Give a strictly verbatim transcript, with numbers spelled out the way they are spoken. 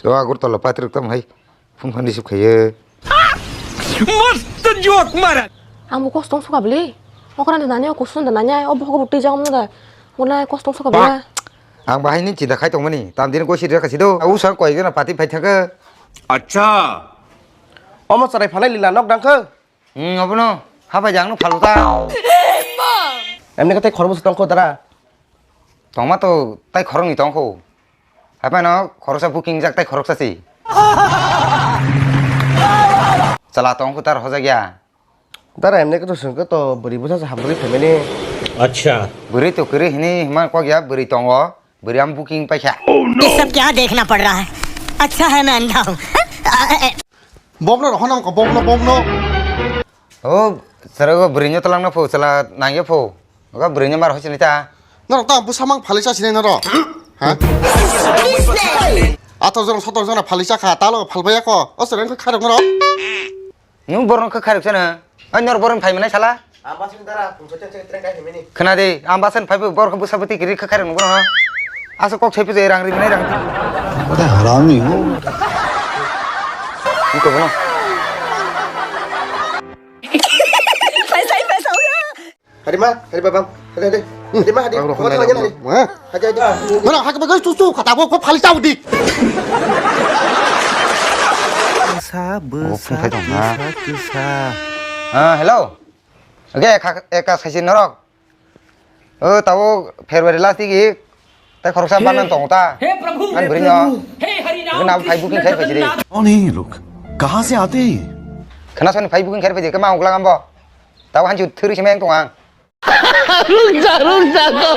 O Agartala paithago tamo hai phone phan receive khaiyo. Mast joke mara. Ang bo kosto wngsuka bwle. Okra da nanya, kusun da nanya, o bohogo bo twijak mano da. Wala kosto wngsuka bwle. Ang bahai ni chinta khai tongmani. Tam din koi siri kha sido. Au sang koi gana pati phai thangkha. Acha. Omo chwrai phalai lila nok dangkha. Hmm, obono. Habai jang no phalu ta. Emni kha tei khorbo tongkho dara. Tongma to tai khoroknwi tongkho. Hapai no khoroksa booking jak tai khoroksa si. Chala tongkho tar hojak ya. Dara emne khe to swngkhe to bwrwi bwsa se hamrwi phaimani. Acha. Bwrwi to kwrwi hini hima kok ya bwrwi tongo. Bwrwi am booking paikha. ये सब क्या देखना पड़ रहा है? अच्छा है मैं अंधा हूँ। Bokno rohorna wngkha, bokno, bokno. O, sarago bwrwino twlangna pho, chwla nangya pho. Oga bwrwino mar hoichini ta. Norok ta bwsamang phalwi chasinai norok. Ha? Ato jona soto jona phalwi chakha, talo phalbaya ko. O sere wngkha khairok norok. Nwng borok khe khairok chana. Ai norok borok phai manai sala. Ang bus ni dara, ang khe teng teng teng kai himini. Khna di, ang bus ni phai borok khe bwsa bwtwi kiri khe khairok nungbo no. Asa kok sai pujai rang ri manai rang. Bada harami ho. Ni to bono. Paisa, paisa, uya. Hari ma, hari babang. Hari, hari. Hari ma, hari. Ang rokon Hari lagi. Hari. Hadi, hadi. Mana hak bagai susu kata bo ko phali tau di. Sa Oh, bwsa phai tong na. Kisa kisa. Ah, hello. Oke, ka eka saisi norok. Oh, tao February last week. Tai khoroksa banan tong ta. Hey Prabhu, Ang beri no. Hey हरि Ram Kena phai booking khai phai jiri. कौन है ये लोग? कहाँ से आते हैं ये? Kena soni phai booking khai phai jiri. Kema unglang ambo. Tao hanju thuri sima yang tong ang. Rungsa, rungsa, kau.